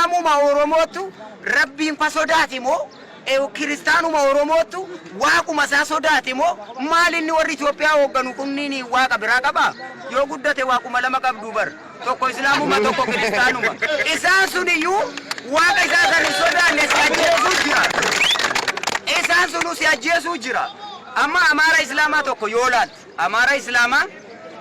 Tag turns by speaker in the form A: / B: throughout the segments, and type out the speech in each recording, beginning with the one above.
A: Islaamuma Oromootu Rabbiin fa sodaate moo Kiristaanuma Oromootu Waaquma isaa sodaate moo maal inni warri Itoophiyaa hoogganu kunniin Waaqa biraa qabaa? Yoo guddate Waaquma lama qabduu bar. Tokko Islaamuma tokko Kiristaanuma. Isaan sun iyyuu Waaqa isaa san hin sodaanne si ajjeesuu jira. Isaan sunuu si ajjeesuu jira. Amma Amaara Islaamaa tokko yoo laalte Amaara Islaamaa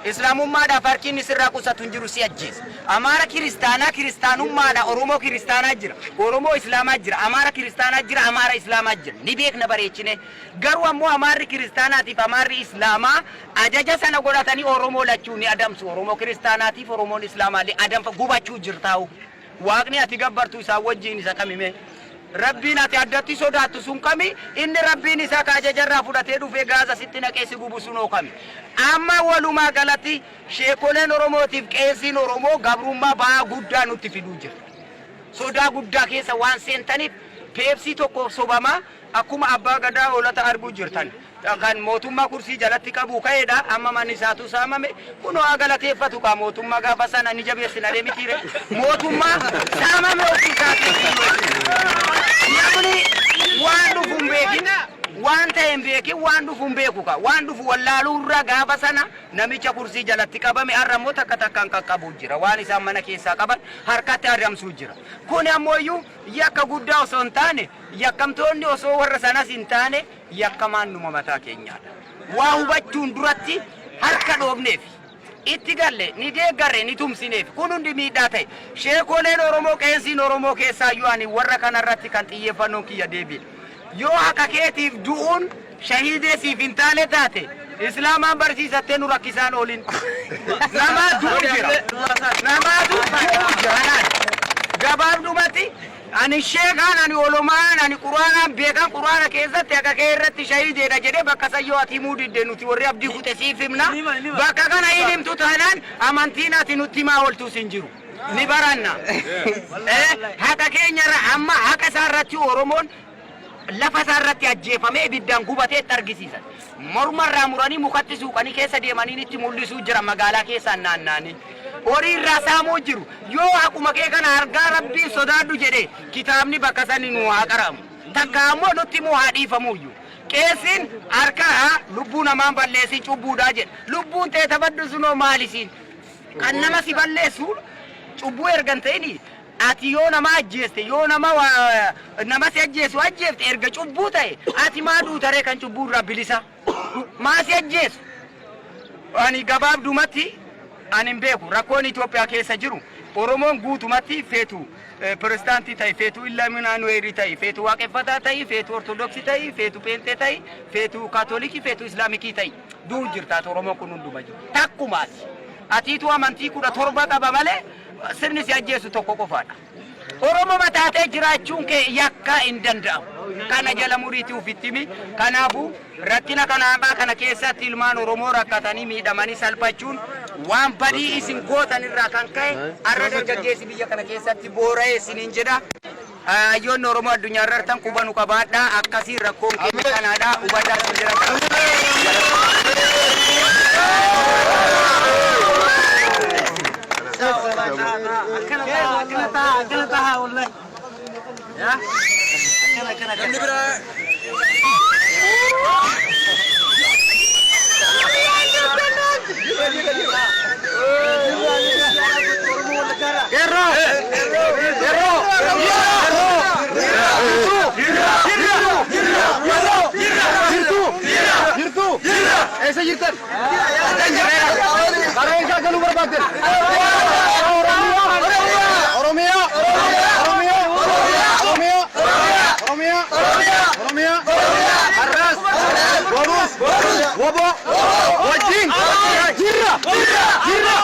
A: Islaamummaadhaaf harki inni sirraa qusatu hin jiru si ajjeesa. Amaara Kiristaanaa Kiristaanummaadha Oromoo Kiristaanaa jira. Oromoo Islaamaa jira. Amaara Kiristaanaa jira. Amaara Islaamaa jira. Ni beekna bareechinee. Garuu ammoo Amaarri Kiristaanaatiif Amaarri Islaamaa ajaja sana godhatanii Oromoo lachuu ni adamsu. Oromoo Kiristaanaatiif Oromoon Islaamaallee adamfa gubachuu jirtaa'u. Waaqni ati gabbartu isaan wajjiin isa kami mee? Rabbiin ati addatti sodaattu sun kami? Inni Rabbiin isaa ka ajaja irraa fudhatee dhufee gaaza sitti naqee si gubu sunoo kami? Amma walumaa galatti sheekoleen Oromootiif qeesiin Oromoo gabrummaa ba'aa guddaa nutti fiduu jira. Sodaa guddaa keessa waan seentaniif peepsii tokkoof sobamaa akkuma abbaa gadaa hoolata arguu jirtan. Kan mootummaa kursii jalatti qabuu ka'eedha. Amma manni isaatuu saamame. Kunoo haa galateeffatu kaa mootummaa gaafa sana ni jabeessinalee mitiire. Mootummaa saamame ofii isaatii. Namni waan dhufu hin beekin, waan ta'e hin beekin, waan dhufu hin beeku kaa. Waan dhufu wallaaluu irraa gaafa sana namicha kursii jalatti qabame har'a immoo takka takkaan qaqqabuu jira. Waan isaan mana keessaa qaban harkatti adamsuu jira. Kuni ammoo iyyuu yakka guddaa osoo hin taane yakkamtoonni osoo warra sanas hin taane yakkamaan numa mataa keenyaadha. Waa hubachuun duratti harka dhoofneef, itti galle, ni deeggarre, ni tumsineef. Kun hundi miidhaa ta'e. Sheekoleen Oromoo, qeensiin Oromoo keessaayyuu ani warra kanarratti kan xiyyeeffannoon kiyya deebi'e. Yoo haqa keetiif du'uun shahiidee siif hin taane taate, Islaamaan barsiisattee nu rakkisaan oolin. Namaa du'u jira. Namaatu du'u jira laal. Gabaabdumatti Ani sheekaan, ani olomaan, ani qur'aanaan beekaan qur'aana keessatti haqa kee irratti shahiideedha jedhee bakka san yoo ati himuu didde nuti warri abdii kute siif himna. Bakka kana hin himtu taanaan amantiin ati nutti himaa ooltus hin jiru. Ni baranna. Haqa keenya irra amma haqa isaa irratti Oromoon lafa isaa irratti ajjeefamee ibiddaan gubatee itti argisiisan. Morma irraa muranii mukatti suuqanii keessa deemanii itti mul'isuu jira magaalaa keessaan naannaanii. Horii irraa saamuu jiru. Yoo haquma kee kana argaa Rabbiin sodaadhu jedhe kitaabni bakka sani nuu haa qara'amu. Takka ammoo nutti himuu haa dhiifamuuyyu. Qeessiin harka lubbuu namaan balleessin cubbuudhaa jedha. Lubbuun tee tabaddu sunoo maalisiin? Kan nama si balleessu cubbuu erga hin ta'ini Ati yoo nama ajjeeste, yoo nama waa nama si ajjeesu ajjeefte erga cubbuu ta'e, ati maa duuta ree kan cubbuu irraa bilisa? Maa si ajjeesu? Ani gabaabdumatti ani hin beeku rakkoon Itoophiyaa keessa jiru Oromoon guutumatti feetu pirezidaantii ta'i, feetu Illaminaanuweerii ta'i, feetu waaqeffataa ta'i, feetu Ortodoksii ta'i, feetu Pheenxee ta'i, feetu Kaatolikii, feetu Islaamikii ta'i. Du'u jirtaati Oromoon kun hunduma jiru. Takkumaati. Atiitu amantii 17 qaba malee Sirni si ajjeesu tokko qofaadha. Oromoma taatee jiraachuun kee yakka hin danda'amu. Kana jala muriitii ofitti himi. Kanaafuu rakkina kana hamaa kana keessatti ilmaan Oromoo rakkatanii miidhamanii salphachuun waan badii isin gootan irraa kan ka'e har'a dargaggeessi biyya kana keessatti boora'ee isiniin jedha. Hayyoonni Oromoo addunyaa irra jirtan quba nu qabaadhaa. Akkasii rakkoon keenya kanaadha. Hubadhaa isin jedha.
B: Namni biraa
A: Qeerroo! Qeerroo!
C: Jirtu! Eessa jirtan? Karaa eessaa galuu barbaaddan? Oromiyaa! Oromiyaa! Oromiyaa! Oromiyaa! Oromiyaa! Har'as! Borus! Wbo! Wajjin! Jirra! Jirra!